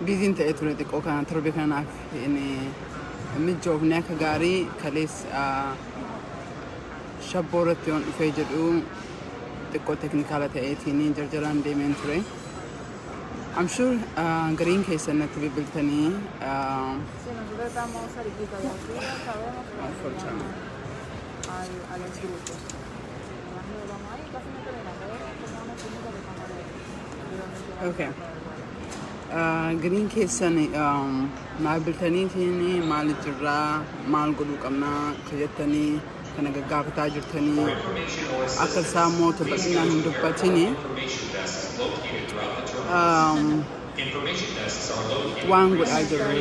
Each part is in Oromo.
Busyn ta'ee ture xiqqoo kana torbe kanaaf hin mijoofne akka gaarii. Kalees shabboo irratti yoon dhufee jedhu xiqqoo technical ta'eetiin jarjaraan deemeen ture. I'm sure gariin keessan natti bilbiltanii Sí, nosotros estamos cerquita de aquí, ya sabemos que Unfortunately. A los grupos. Además, nos vamos ahí, casi no terminamos, pero como una esquinita que estamos de donde se va. Okay. Gariin keessan naa bilbiltaniitiin maal jirraa, maal godhuu qabnaa ka jettanii kana gaggaafataa jirtanii, akka isaa immoo bal'inaan hin dubbatini waan godhaa jirru.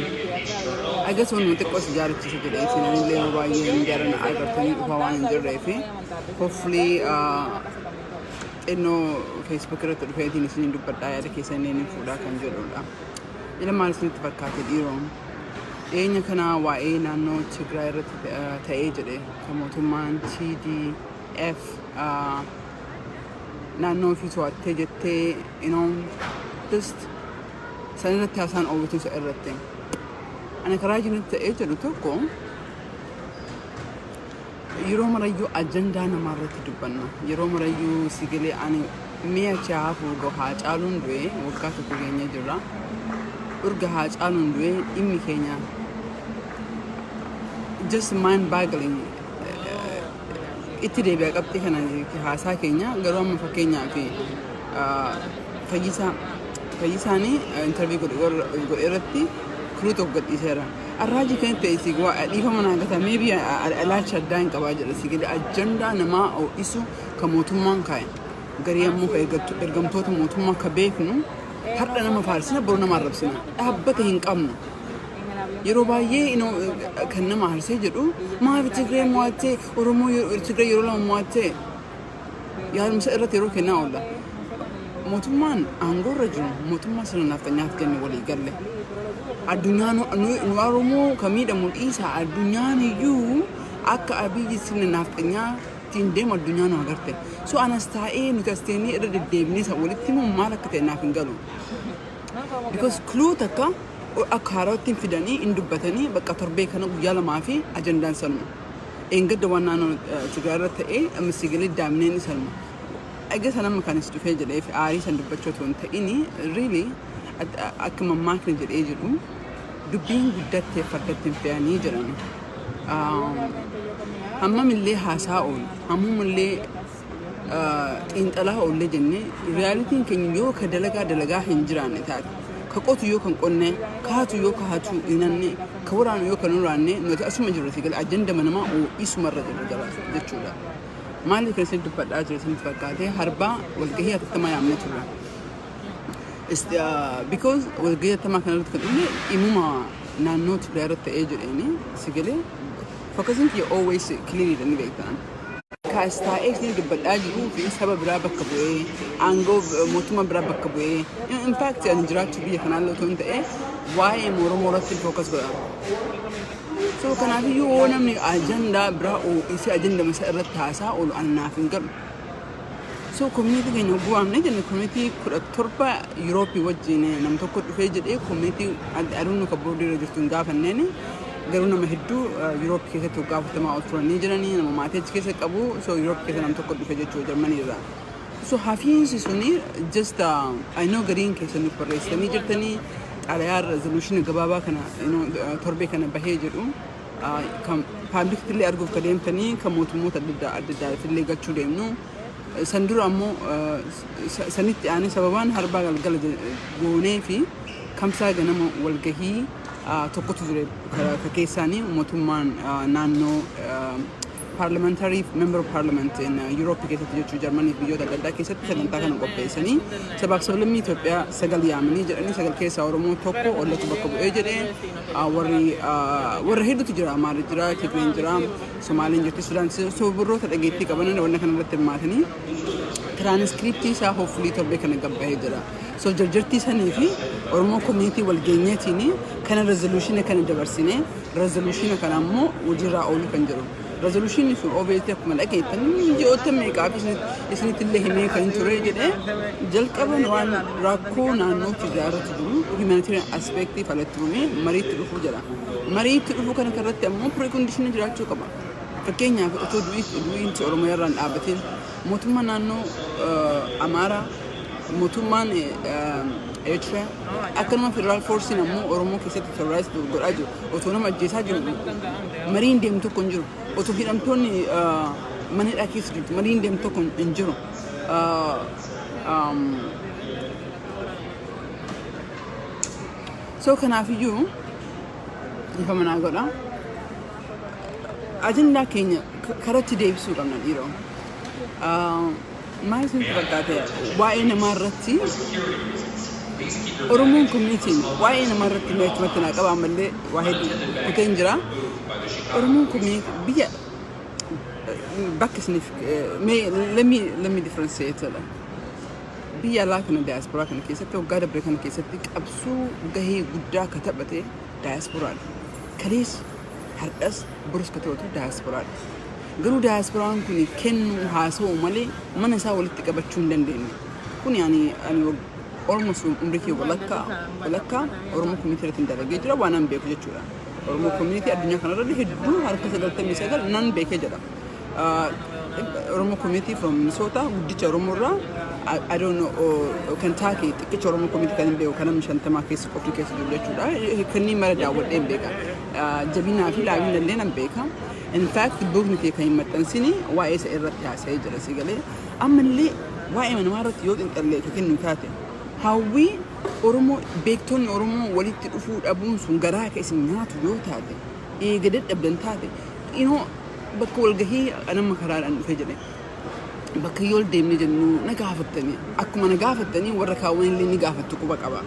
I guess wanni xiqqoo si jaalachiisa jedheetiin anillee yeroo baay'ee hin jaalan agartanii dhufaa waan hin jirree fi hopefully xinnoo Facebook irratti dhufeetiin isiniin dubbadhaa, yaada keessan illee ni fuudhaa kan jedhudha. Ila maal isinitti fakkaate dhiiroon? Dhiyeenya kana waa'ee naannoo Tigraay irratti ta'ee jedhe kan mootummaan TDF naannoo ofii to'attee jettee just san irratti haasaan oowwitu isa irratti. Ani karaa jirutti ta'ee jedhu tokko, yeroo marayyuu ajandaa namaa irratti dubbanna. Yeroo marayyuu sigilee ani mi'a hafu haa caaluun du'e waggaa tokko geenye jirra. Urga haa caaluun du'e dhimmi keenya just mind boggling itti deebi'a qabxii kana haasaa keenya. Garuu amma fakkeenyaa fi fayyisaanii interview godhe irratti kiruu tokko gadhiiseera. Arraajii kan ta'e si dhiifama naa gata, maybe ilaalcha addaa hin qabaa jedha. Si gadi ajandaa namaa ho'isu kan mootummaan kaa'e. Garii ammoo kan ergamtoota mootummaa ka beeknu, har'a nama faarsina, boru nama arrabsina, dhaabbata hin qabnu. Yeroo baay'ee kan nama arsee jedhu, maaf Tigree mo'attee, Oromoo Tigree yeroo lama mo'attee, yaadumsa irratti yeroo kennaa oolla. Mootummaan aangoo irra jiru mootummaa sirna nafxanyaaf jenne walii galle. Addunyaan nu Oromoo kan miidhamu dhiisa, addunyaan iyyuu akka Abiyyi sirna nafxanyaatiin deemu addunyaan nu agarte. So anas taa'ee nuti as teenyee irra deddeebinee isa walitti himuun maal akka ta'e naaf hin galu. Because clue takka akka haaraatti hin fidanii hin dubbatanii, bakka torbee kana guyyaa lamaa fi ajandaan sanuma. Eengadda waan naannoo Tigraay irra ta'ee amma sigalee daamineen sanuma. Egaa sana amma kanis dhufee jedhee fi aarii san dubbachuu otoo hin ta'ini, really akka mammaakni jedhee jedhu, dubbiin guddattee fardatti hin fe'anii jedhan. Hammam illee haasaa oolu, hammam illee xiinxalaa oollee jennee, realityn keenya yoo ka dalagaa dalagaa hin jiraanne taate, ka qotu yoo kan qonne, kaatu yoo ka hatu hinanne, ka waraanu yoo kan waraanne, nuti asuma jirru si gala ajandama namaa isumarra jirra jala jechuudha. Maaliif kan isin dubbadhaa jiru isinitti fakkaate? Harbaa walgahii hatattamaa yaamnee turre. Because walgahii hatattamaa kanarratti kan dhufne dhimuma naannoo Tigraay irratti ta'ee jedheeni si galee focusiin kiyya always clear ni beektan. Kaas taa'ee isin dubbadhaa jiruu fi saba biraa bakka bu'ee, aangoo mootummaa biraa bakka bu'ee, in fact ani jiraachuu biyya kanaa illee otoo hin ta'e waa'ee Oromoo irratti focus godha. So kanaafiyyuu yoo namni ajandaa biraa isii ajandama isa irratti haasaa oolu anaaf hin galu. So community keenya hogguu waamne jenne, community 17 Yurooppii wajjin nam tokko dhufee jedhee, community aduun ka boordii irra jirtu hin gaafanneeni, garuu nama hedduu Yurooppii keessatti waggaa 40 ol turanii jiranii, nama maatii achi keessa qabu. So Yurooppii keessa nam tokko dhufe jechuudha Jarmanii irraa. So hafiinsi suni just I know gariin keessan nuuf barreessitanii jirtanii, xalayaa resolution gabaabaa kana torbee kana bahee jedhu kan public illee arguuf ka deemtanii, kan mootummoota adda adda addaa illee galchuu deemnu. San dura ammoo sanitti aanee sababaan harbaa galgala goonee fi kamsaa ganama walgahii tokkotu ture ka keessaanii mootummaan naannoo parliamentary member of parliament in Europe keessatti jechuu, Jarmanii fi biyyoota adda addaa keessatti sagantaa kana qopheessanii sabaaf sablammii Itoophiyaa sagal yaamanii jedhanii, sagal keessaa Oromoo tokko ollatu bakka bu'ee jedhee, warri warra hedduutu jira, Amaarri jira, Tigreen jira, Somaaliin jirti, Sudaan, so warroota dhageettii qaban wanna kana irratti hirmaatanii tiraanskriptii isaa hopefully torbee kana gabbahee jira. So jarjartii sanii fi Oromoo community walgeenyeetiin kana resolution kana dabarsine, resolution kana ammoo hojiirraa oolu kan jedhu. Resolutionni sun obviously akkuma dhageettan ji'oota meeqaaf isinitti illee himee kan ture jedhee, jalqaban waan rakkoo naannoo Tigraay irratti jiru humanitarian aspectii falatti dhufee mariitti dhufuu jedha. Mariitti dhufuu kana irratti ammoo precondition jiraachuu qaba. Fakkeenyaaf, otoo du'iinsi Oromoo irraan dhaabbateen, mootummaa naannoo Amaaraa, mootummaan Eritrea, akkanuma federal forceiin ammoo Oromoo keessatti terrorize godhaa jiru, otoo nama ajjeesaa jiru, mariin deemu tokko hin jiru. Otoo hidhamtoonni mana hidhaa keessa jirtu, mariin deemu tokko hin jiru. So kanaafiyyuu ifa manaa godha. Ajandaa keenya karatti deebisuu qabna, dhiiroo. Maal isinitti fakkaate? Waa'ee namaa irratti Oromoon communityn waa'ee namaa irratti mee achumatti naa qaba, ammallee waa hedduu kuteen jira. Oromoon community biyya bakka isiniif mee let me differentiate dha. Biyya alaa kana, daayasporaa kana keessatti, waggaa dabre kana keessatti qabsoo gahee guddaa ka taphate daayasporaadha. Kalees, har'as, borus ka taphatu daayasporaadha. Garuu daayasporaan kun kennuu haasa'u malee mana isaa walitti qabachuu hin dandeenye. Kun ani almost umrii kee walakkaa Oromoo community irratti hin dalagee jira, waan an beeku jechuudha. Oromoo community addunyaa kanarra hedduu harka 99 nan beekee jedha. Oromoo community from Minnesota guddicha Oromoo irraa, I don't know, Kentucky xiqqicha Oromoo community kan hin beeku, kan namni 50 keessa qofti keessa jiru jechuudha. Kanneen mara daawwadhee hin beeka. Jabinaa fi laabina illee nan beeka. In fact, bookni kee kan hin maxxansini waa'ee isa irratti haasa'ee jira si galee. Ammallee waa'ee namaa irratti yoo xiinxallee ka kennu taate, hawwii Oromoo, beektonni Oromoo walitti dhufuu dhabuun sun garaa akka isin nyaatu yoo taate, eega dadhabdan taate, inoo bakka walgahii nama karaadhaan dhufee jedhe, bakka yoo deemne jennu na gaafattanii, akkuma na gaafattanii warra kaawwan illee ni gaafattu, quba qaba.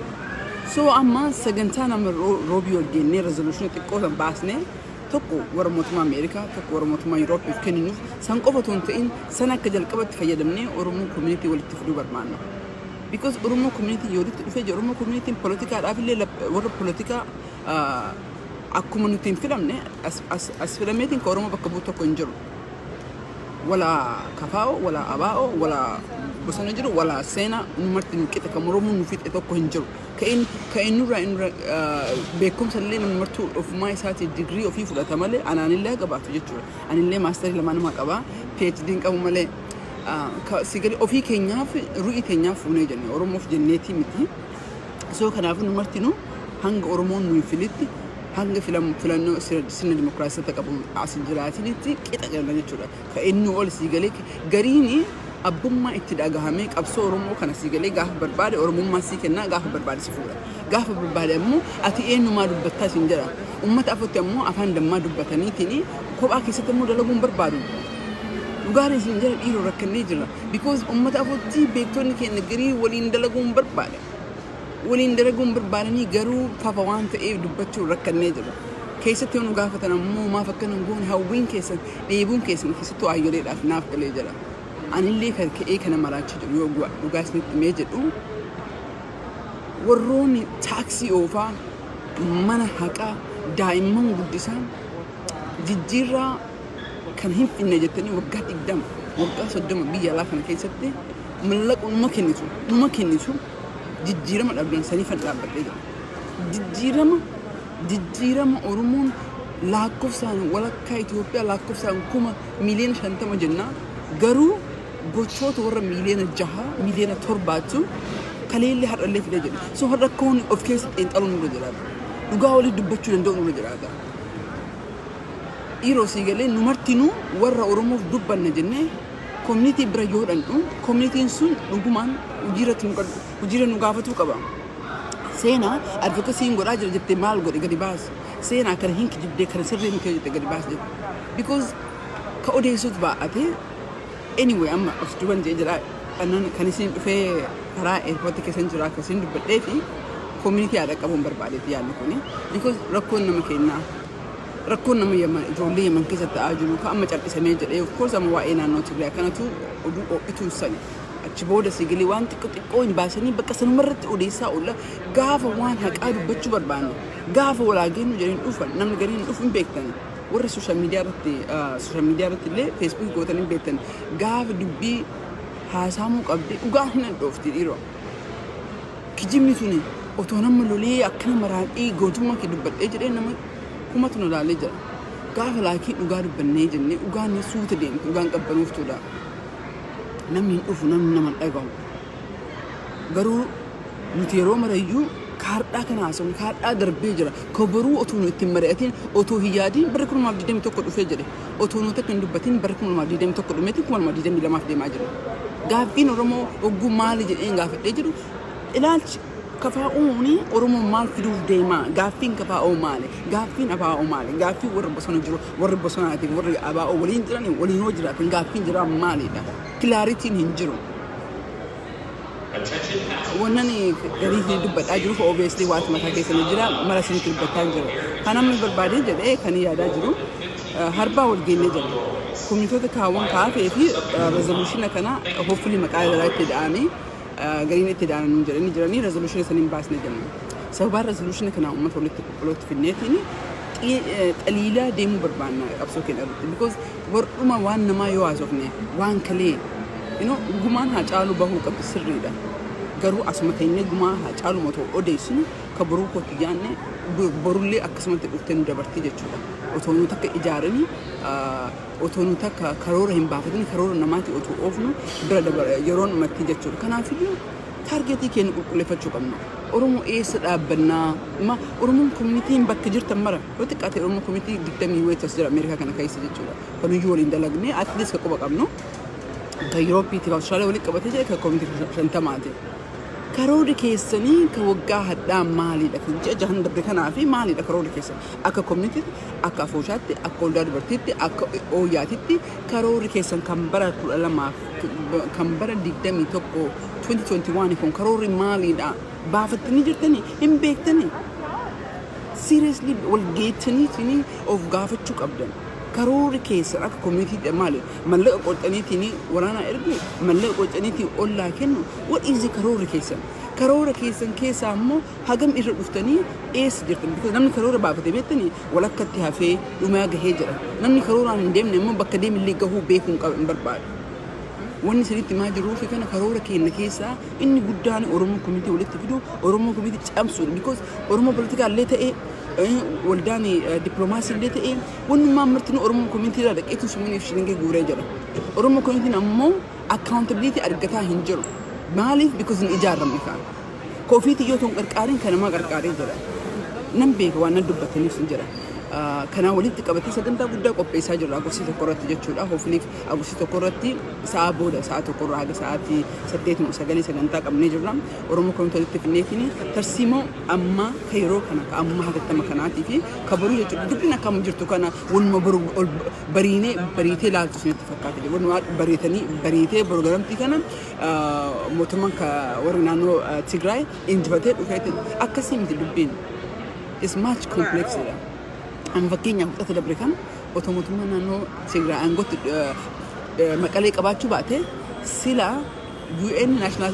So amma sagantaa nama roobii ol geennee resolution xiqqoo san baasnee, tokko warra mootummaa Ameerikaa, tokko warra mootummaa Yuroopiif kenninuuf, san qofa otoo hin ta'in, san akka jalqabatti fayyadamnee Oromoo community walitti fiduu barbaanna. Because Oromoo community yoo walitti dhufee jiru, Oromoo communityn poolitikaadhaaf illee warra poolitikaa akkuma nuti hin filamne as filameetiin ka Oromoo bakka bu'u tokko hin jiru. Wala kafaa'o, wala abaa'o, wala bosona jiru, wala seenaa, nu marti nu qixa, kan Oromoo nu fixe tokko hin jiru. Ka inni nurraa beekumsa illee namni martuu ofumaa isaatii digirii ofii fudhata malee, anaanillee qabaatu jechuudha. Anillee masterii lama nama qaba, PhD hin qabu malee. Si galee, ofii keenyaaf ru'ii keenyaaf fuunee jenne, Oromoof jenneetii miti. So kanaafuu nu martinuu hanga Oromoon nuyi filitti, hanga filannoo sirna dimokiraasii qabu as hin jiraatinitti qixa jenna jechuudha. Ka inni ol sii galee gariin abbummaa itti dhagahamee qabsoo Oromoo kana sii galee, gaafa barbaade Oromummaa sii kennaa, gaafa barbaade si fuudha. Gaafa barbaade ammoo ati eenyumaa dubbattaa siin jedha. Uummata afutti ammoo afaan dammaa dubbataniitiin kophaa keessatti ammoo dalaguun barbaadu. Dhugaan isin jala, dhiiroo, rakkannee jira. Because uummata afutti beektonni keenya garii waliin dalaguun barbaada. Waliin dalaguun barbaadanii garuu fafa waan ta'eef dubbachuu rakkannee jira. Keessatti yoo nu gaafatan ammoo maaf akkana hin goone, hawwiin keessan, dheebuun keessan keessattuu aayyoleedhaaf naaf galee jira. Anillee kan ka'ee kana maraachaa jiru, yoo dhugaa isinitti mee jedhu, warroonni taaksii oofaa, mana haqaa, daa'imman guddisaa, jijjiirraa kan hin finne jettanii waggaa 20, waggaa 30 biyya alaa kana keessatti mallaqa numa kennitu, jijjiirama dhabdan saniifan dhaabbadhee jira. Jijjiirama Oromoon lakkoofsaan walakkaa Itoophiyaa, lakkoofsaan 50,000,000 jennaa, garuu gochoota warra 6 miliyoona 7 miliyoona kaleellee har'allee fidee jedhe. So har'a rakkoon of keessa xiinxaluu nurra jiraata. Dhugaa walii dubbachuu danda'u nurra jiraata. Dhiiroo, sii galee, nu martinuu warra Oromoof dubbanna jennee community bira yoo dhandhu, communityn sun dhugumaan hojiirratti nu hojiirra nu gaafatuu qaba. Seenaa advocacyn godhaa jira jettee maal godhe gadi baasi. Seenaa kana hin kijibdee, kana sirrii miti jette gadi baasi jette. Because ka odeessutu baa'atee. Anyway, amma of duban jee jira. Annan kan isin dhufee karaa airport keessan jira akka isin dubbadhee fi community haadha qabuun barbaadeeti yaadni kuni. Because rakkoon nama kennaa, rakkoon nama Yaman, ijoollee Yaman keessa ta'aa jiru ka amma cal'isamee jedhee, of course amma waa'ee naannoo Tigraay kanatu oduu ho'ituun sani. Achi booda sigilee waan xiqqoo xiqqoo hin baasanii bakka sanumarratti odeessaa oolla. Gaafa waan haqaa dubbachuu barbaanne, gaafa walaa geenyu jedhanii dhufan, namni gariin dhufu hin beektan. Warra social media irratti, social media irratti illee Facebook gootanii beektan, gaafa dubbii haasaamuu qabde dhugaa hin dhoofti dhiiroo. Kijibni suni otoo nama lolee akkana maraadhee gootummaa kee dubbadhee jedhee nama kumatu nu laalee jira. Gaafa laakii dhugaa dubbannee jennee dhugaan suuta deemti, dhugaan qabbanuuftuudha. Namni hin dhufu, namni nama hin dhagahu. Garuu nuti yeroo marayyuu kaardhaa kana haasofnu, kaardhaa darbee jira. Ka boruu otoo nu ittiin mari'atiin, otoo hin yaadiin bara 2021 dhufee jedhe. Otoo nuti akka hin dubbatiin bara 2021 dhumeetiin 2022 deemaa jira. Gaaffiin Oromoo hogguu maali jedheen gaafadhee jedhu, ilaalchi KFO'n Oromoon maal fiduuf deemaa? Gaaffiin KFO maali? Gaaffiin ABO maali? Gaaffiin warra bosona jiru, warri bosonaatiif warri ABO waliin jiran, waliin hoo jiraatan, gaaffiin jiraa maalidha? Clarityn hin jiru. Wannan garii fi dubbadhaa jiruuf obviously waati mataa keessa ni jira, mara isinitti dubbataa jira. Kan amma barbaadee jedhee kan yaadaa jiru, harbaa wal geennee jira. Communitoota kaawwan kaafee fi resolutiona kana hopefully maqaa irraa itti da'anii gariin itti da'anii jedhanii jiranii resolutiona saniin baasnee jenna. Sababaan resolutiona kana uummata walitti finneetiin xaliilaa deemuu barbaanna qabsoo keenya irratti. Because wardhuma waan namaa yoo haasofne waan kalee gumaan haa caalu bahuu qabdi, sirriidha. Garuu asuma teenyee gumaa haa caalu otoo odeessinu ka boruu kootti yaanne borullee akkasumatti dhuftee nu dabartii jechuudha. Otoo nuti akka ijaaranii, otoo nuti akka karoora hin baafatin, karoora namaati otoo oofnu bira dabara yeroon dhumatti jechuudha. Kanaafiyyuu targetii keenya qulqulleeffachuu qabna. Oromoo eessa dhaabbannaa? Ma Oromoon communityn bakka jirtan mara yoo xiqqaate Oromoo community 20 wayitas jira Ameerikaa kana keessa jechuudha. Kanuyyuu waliin dalagnee at least ka quba qabnu. Kan Yuroopiitiif Awustiraaliyaa walitti qabatee jira kan community 50ti. Karoorri keessanii ka waggaa hadhaa maalidha? Kan ji'a jahan darbe kanaa fi maalidha karoorri keessan? Akka communitytti, akka afooshaatti, akka waldaa dubartiitti, akka ooyyaatitti karoorri keessan kan bara 12f kan bara 21 2021 kun karoorri maalidha? Baafattanii jirtanii hin beektanii? Seriously wal geettaniitiin of gaafachuu qabdan. Karoorri keessan akka communityitti maali? Mallaqa qocaniitiin waraanaa ergu, mallaqa qocaniitiin ollaa kennu, what is karoorri keessan? Karoora keessan keessaa immoo hagam irra dhuftanii, eessa jirtan? Because namni karoora baafate beektanii walakkatti hafee dhumaa gahee jira. Namni karooraan hin deemne immoo bakka deemillee gahuu beekuu hin barbaadu. Wanni isinitti himaa jiruu fi kana karoora keenya keessaa inni guddaan Oromoo community walitti fidu, Oromoo community cabsuudha. Because Oromoo politikaa illee ta'ee, waldaan dippiloomaasii illee ta'ee, wannummaan martinuu Oromoo community irraa dhaqeetu suminiif shilingii guuree jira. Oromoo communityn ammoo accountability argataa hin jiru. Maaliif? Because hin ijaaramne kaan. Koofiitii yoo ta'u qarqaariin kan namaa qarqaaree jira. Nan beeka, waan nan dubbataniif hin jira. Kanaa walitti qabatee sagantaa guddaa qopheessaa jirra August 1 irratti jechuudha. Hopefully August 1 irratti sa'a booda sa'a 1 irraa haga sa'aatii 8 moo 9 sagantaa qabnee jirra. Oromoo community walitti finneetiin tarsiimoo ammaa ka yeroo kana ka ammaa hatattama kanaatii fi ka boruu jechuudha. Dubbiin akkam jirtu kana wanuma boru ol bariinee bariitee ilaaltu isinitti fakkaate. Wanuma bariitanii bariitee boru garamtii kana mootummaan ka warri naannoo Tigraay injifatee dhufeetti akkasii miti dubbiin. It's much complex dha. Amma fakkeenyaaf wixata dabre kana otoo mootummaan naannoo Tigraay aangootti Maqalee qabaachuu baate sila UN National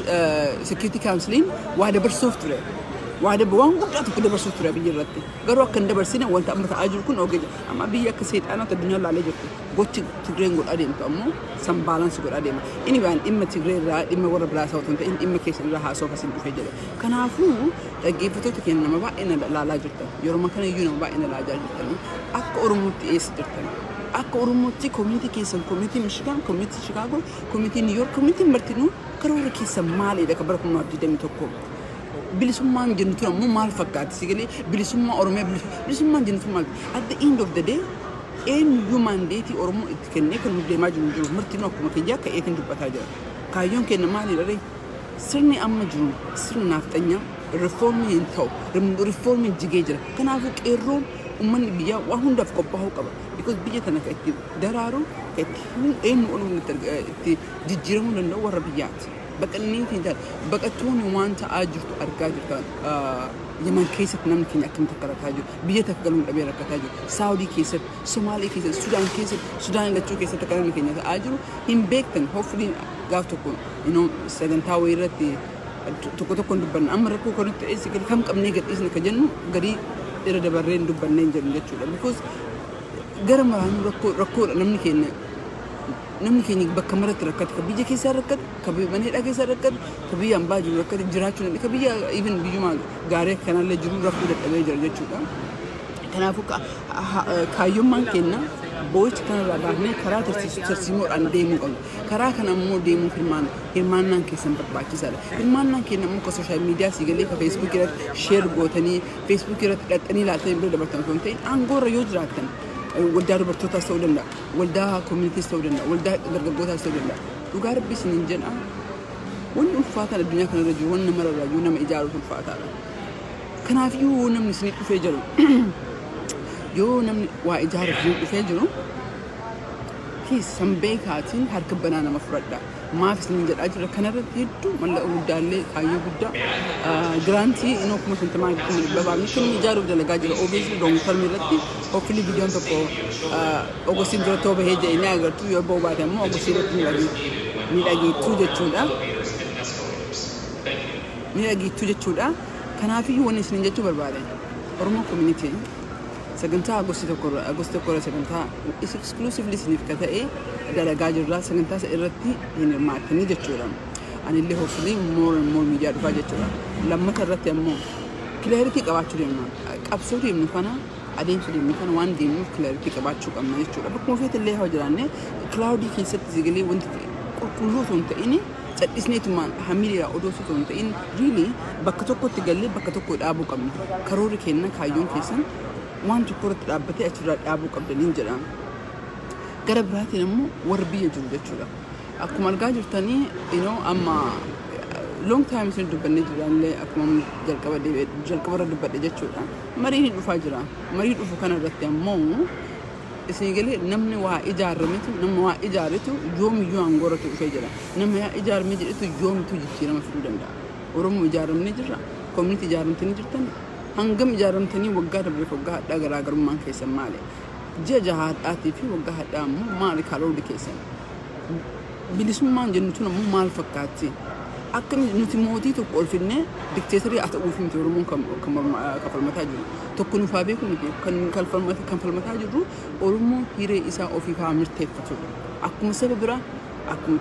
Security Councilin waa dabarsuuf ture. Waa waan guddaa tokko dabarsuuf ture biyya irratti. Garuu akka hin dabarsine wanta amma ta'aa jiru kun ogeessa. Amma biyya akka seexaanaatti addunyaa laalee jirti. Gochi Tigreen godhaa deemtu ammoo san balance godhaa deema. Inni waan dhimma Tigree irraa, dhimma warra biraa isaa otoo hin ta'in, dhimma keessan irraa haasawaa akkasiin dhufee jedhe. Kanaafuu dhaggeeffattoota keenya, nama baay'ee na laalaa jirtan. Yeroo kana iyyuu nama baay'ee na laalaa jirtan. Akka Oromootti eessa jirtan? Akka Oromootti community keessan, community Michigan, community Chicago, community New York, community martinuu karoora keessan maalidha kan bara 2021? Bilisummaan jennu tun ammoo maal fakkaatti? Si galee bilisummaa Oromiyaa, bilisummaan jennu tun maal? At the end of the day eenyuyyuu mandate Oromoo itti kennee kan nu deemaa jiru hin jiru. Martinuu akkuma kiyyaa ka'eetiin dubbataa jira. Kaayyoon keenya maalidha ree? Sirni amma jiru sirna naafxanyaa, reformii hin ta'u, reformiin jigee jira. Kanaafuu qeerroon uummanni biyyaa waan hundaaf qophaa'uu qaba. Because biyya tana kan itti daraaru, kan itti eenyu oluun itti jijjiiramuu danda'u warra biyyaati. Baqannee hin taane baqattoonni waan ta'aa jirtu argaa jirta. Yaman keessatti namni keenya akkamitti akka rakkataa jiru, biyya takka galuun dhabee rakkataa jiru, Saawudii keessatti, Somaalee keessatti, Sudaan keessatti, Sudaan lachuu keessatti akka namni keenya ta'aa jiru hin beektan. Hopefully gaaf tokko sagantaa wayii irratti tokko tokkoon dubbanna. Amma rakkoo kanatti ta'ee si kam qabnee gadhiisna ka jennu garii irra dabarree hin dubbannee hin jennu jechuudha. Because Gara maraanuu rakkoo rakkoodha. Namni keenya bakka maratti rakkate. Ka biyya keessaa rakkate, ka mana hidhaa keessaa rakkate, ka biyya hambaa jiru rakkate jiraachuu danda'e, ka biyya even biyyuma gaarii akkanallee jiru rakkoo dadhabee jira jechuudha. Kanaafuu kaayyummaan keenya boo'icha kanarraa baafnee karaa tarsiimoodhaan deemuu qabna. Karaa kana immoo deemuuf hirmaannaan keessan barbaachisaadha. Hirmaannaan keenya immoo ka social media sii galee ka Facebookii irratti share gootanii, Facebookii irratti dhaqxanii ilaaltanii bira dabartan osoo hin ta'in, aangoorra yoo jiraattan, waldaa dubartootaas ta'uu danda'a, waldaa communityis ta'uu danda'a, waldaa dargaggootaas ta'uu danda'a. Dhugaa Rabbi isiniin jedha, wanni ulfaataan addunyaa kanarra jiru, wanni namarra jiru, nama ijaaruuf ulfaataadha. Kanaafiyyuu namni isinii dhufee jiru, yoo namni waa ijaaruuf isinii dhufee jiru, keessan beekaatiin harka banaa nama fudhadha. Maaf isiniin jedhaa jira? Kanarratti hedduu mallaqa guddaallee kaayyoo guddaa grantii inoo 50,000, 100,000 baafne kan ijaaruuf dalagaa jira. Obviously long term irratti hopefully viidiyoon tokko Augustiin dura too bahee jedhee ni agartu. Yoo bahuu baate ammoo Augustii irratti ni dhageettuu jechuudha. Ni dhageettuu jechuudha. Kanaafiyyuu wanni isiniin jechuu barbaade, Oromoo community, sagantaa August 1 irra sagantaa exclusively isiniif ka ta'e dalagaa jirra. Sagantaa isa irratti hin hirmaattanii jechuudha. Anillee hopefully more and more miidiyaa dhufaa jechuudha. Lammata irratti ammoo clarity qabaachuu deemna. Qabsoo deemnu kana, adeemsa deemnu kana, waan deemnuuf clarity qabaachuu qabna jechuudha. Bakkuma feete illee haa jiraanne, cloudy keessatti sigalee wanti qulqulluu osoo hin ta'in, cadhisneetumaan hamileera odoo osoo hin ta'in, really bakka tokkotti gallee bakka tokko dhaabuu qabna. Karoorri keenya, kaayyoon keessan waan tokko irratti dhaabbatee achirraa dhaabuu qabdaniin jedha. Gara biraatiin immoo warri biyya jiru jechuudha. Akkuma argaa jirtanii, amma long time isin dubbannee jiraallee, akkuma jalqaba jalqaba irra dubbadhe jechuudha. Mariin dhufaa jira. Marii dhufu kana irratti ammoo isin galee namni waa ijaarametu, nama waa ijaaretu yoomiyyuu aangoorratti dhufee jira. Nama waa ijaarame jedhetu yoomitu jijjiirama fiduu danda'a. Oromoo ijaaramnee jirra. Community ijaaramtanii jirtan. Hangam ijaaramtanii? Waggaa darbeef waggaa hadhaa garaagarummaan keessan maali? Ji'a 6 hadhaatii fi waggaa hadhaa ammoo maali karoorri keessan? Bilisummaan jennu tun ammoo maal fakkaatti? Akka nuti mootii tokko ol finnee dictatorii haa ta'uuf miti. Oromoon kan falmataa jiru. Tokko nuuf haa beeku miti. Kan falmataa jirru Oromoon hiree isaa ofiif haa murteeffatudha. Akkuma saba biraa, akkuma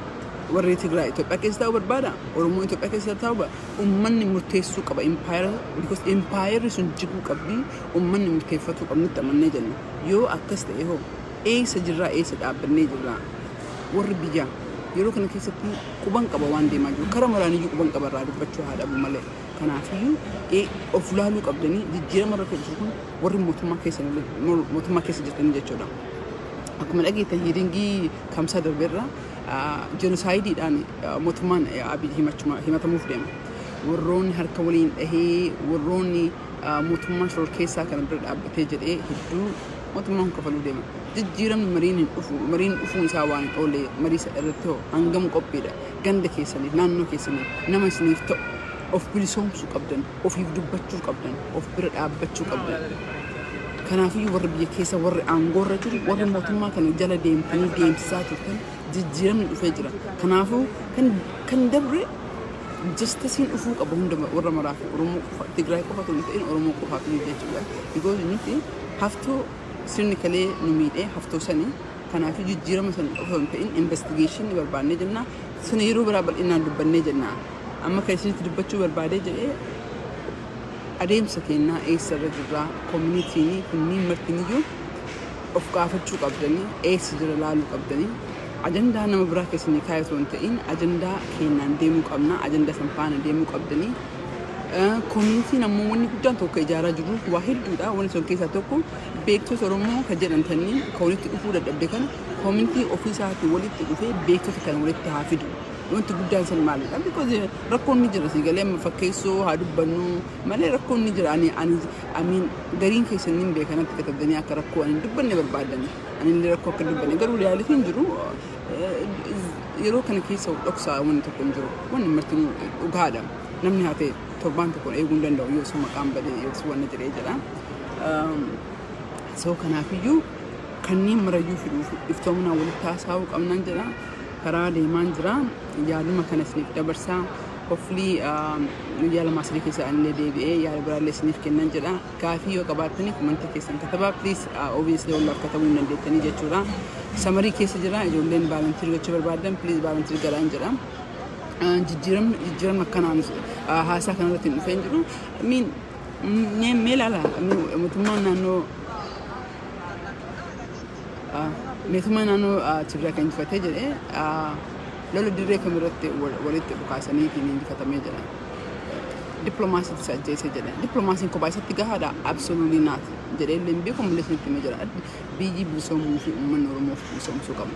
warri Tigraay Itoophiyaa keessa taa'uu barbaada. Oromoon Itoophiyaa keessa taa'uu barbaada. Uummanni murteessuu qaba impaayera, because impaayerri sun jiguu qabdi, uummanni murteeffatuu qabnutti amannee jenna. Yoo akkas ta'e hoo eessa jirraa, eessa dhaabbannee jirraa? Warri biyyaa yeroo kana keessatti quban qaba waan deemaa jiru. Kara maraaniyyuu quban qaba, irraa dubbachuu haa dhabu malee. Kanaafiyyuu of laaluu qabdanii. Jijjiirama irra jiru kun warri mootummaa keessa jirtanii jechuudha. Akkuma dhageettan, hearingii kamsaa darbeerra genocideiidhaan mootummaan Abiy himatamuuf deema. Warroonni harka waliin dhahee, warroonni mootummaa shororkeessaa kana bira dhaabbatee jedhee hedduu mootummaan kafaluu deema. Jijjiiramni mariin hin dhufu, mariin dhufuun isaa waan hin oolle. Marii isa irratti hoo hangam qophiidha? Ganda keessaniif, naannoo keessaniif, nama isiniif ta'u of bilisoomsuu qabdan, ofiif dubbachuu qabdan, of bira dhaabbachuu qabdan. Kanaafiyyuu warri biyya keessa, warri aangoorra jiru, warri mootummaa kana jala deemtanii deemsisaa turtan, jijjiiramni dhufee jira. Kanaafuu kan dabre justiceiin dhufuu qaba hunda warra maraaf, Oromoo qofa, Tigraay qofa otoo hin ta'in Oromoo qofaaf iyyuu jechuudha. Because nuti haftoo sirni kalee nu miidhee haftoo sanii. Kanaafuu jijjiirama sana qofa hin ta'in investigationii barbaannee jenna. Sana yeroo biraa bal'inaan dubbannee jenna. Amma kan isinitti dubbachuu barbaadee jedhee, adeemsa kennaa eessarra jirraa, communityn kunniin martiniyyuu of gaafachuu qabdanii, eessa jira laaluu qabdanii. Ajandaa nama biraa keessanii kaayatu hin ta'in, ajandaa keenyaan deemuu qabna, ajandaa san faana deemuu qabdanii. Communityn ammoo wanni guddaan tokko ijaaraa jirru waa hedduudha. Wanni sun keessaa tokko beektota Oromoo kan jedhamtanii kan walitti dhufuu dadhabde kana, community ofii isaatii walitti dhufee beektota kana walitti haa fidu. Wanti guddaan san maalidha? Because rakkoon ni jira, si galee amma fakkeessoo haa dubbannu malee rakkoon ni jira. Ani amiin gariin keessan ni beekanatti katabdanii akka rakkoo ani dubbanne barbaadan. Ani illee rakkoo akka dubbanne, garuu realityn jiru yeroo kana keessa dhoksaa wanni tokko hin jiru. Wanni martinuu dhugaadha. Namni haa ta'e torbaan tokko eeguu hin danda'u yoo sun maqaan badee yoo sun wanna jedhee jedha. So kanaafiyyuu kanneen marayyuu fiduuf iftoominaan walitti haasa'uu qabnaan jedha. Karaa deemaan jira. Yaaduma kana isiniif dabarsaa. Hopefully guyyaa 2 3 keessa anillee deebi'ee yaada biraallee isiniif kennan jedha. Gaafii yoo qabaattanii comment keessan katabaa, please. Obviously wallaaf katabuu hin dandeettanii jechuudha. Summer keessa jira. Ijoolleen volunteer gochuu barbaadan, please volunteer galaan jedha. Jijjiiramni akkanaan haasaa kanarratti hin dhufeen jiru. Miin mee ilaala, mootummaan naannoo Tigraay kan injifatee jedhee lola dirree kamirratti walitti dhukaasaniitiin injifatamee jedha. Dippiloomaasiitu isa ajjeese jedhe. Dippiloomaasiin kophaa isatti gahaadha? Absolutely not jedhee illee hin beeku, mul'isni itti himee jira. Biyyi bilisoomuu fi uummanni Oromoof bilisoomsuu qaba.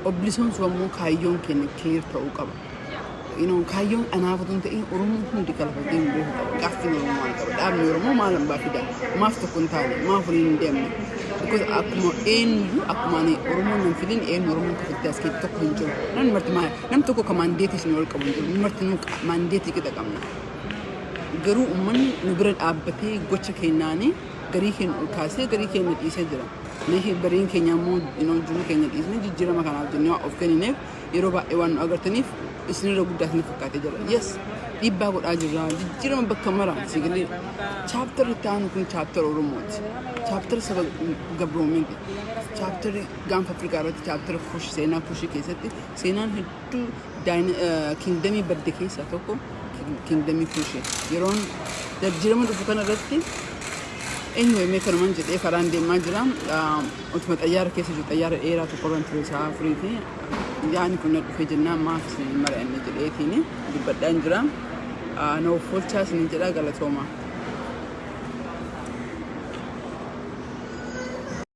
Of bilisoomsuu ammoo kaayyoon keenya clear ta'uu qaba. Kaayyoon anaaf otoo hin ta'in Oromoon hundi kalafatee hin beeku qaba. Gaaffiin Oromoo maal qaba? Dhaabni Oromoo maal hambaa fida? Maaf tokko hin taane? Maaf waliin hin deemne? Because akkuma eenyuyyuu, akkuma ani Oromoon nan filin, eenyu Oromoon kafattee as keessa tokko hin jiru. Namni marti maal, namni tokko ka mandate isin wal qabu hin jiru. Namni marti mandate qixa qabna. Garuu uummanni nu bira dhaabbatee gocha keenyaanii garii keenya ol kaasee garii keenya dhiisee jira. Mee bariin keenya immoo jiruu keenya dhiisnee jijjiirama kanaaf jennee waan of kennineef yeroo baay'ee waan nu agartaniif isinirra guddaa isin fakkaatee jira. Yes, dhiibbaa godhaa jirra. Jijjiirama bakka mara sigalee chapter itti aanu kun chapter Oromooti. Chapter saba gabroomeeti. Chapter gaanfa Afrikaa irratti, chapter Kush, seenaa Kushii keessatti seenaan hedduu kingdom badde keessaa tokko kingdom Kushii. Yeroon jijjiirama dhufu kana irratti. Anyway, mee kanumaan jedhee karaan deemaa jira. Utuma xayyaara keessa jiru, xayyaara dheeraa tokko irra ture sa'a 4 fi yaani kun na dhufee jennaan maaf isin mari'anne jedheetiin dubbadhaan jira. Na of oolchaa isin jedha, galatooma.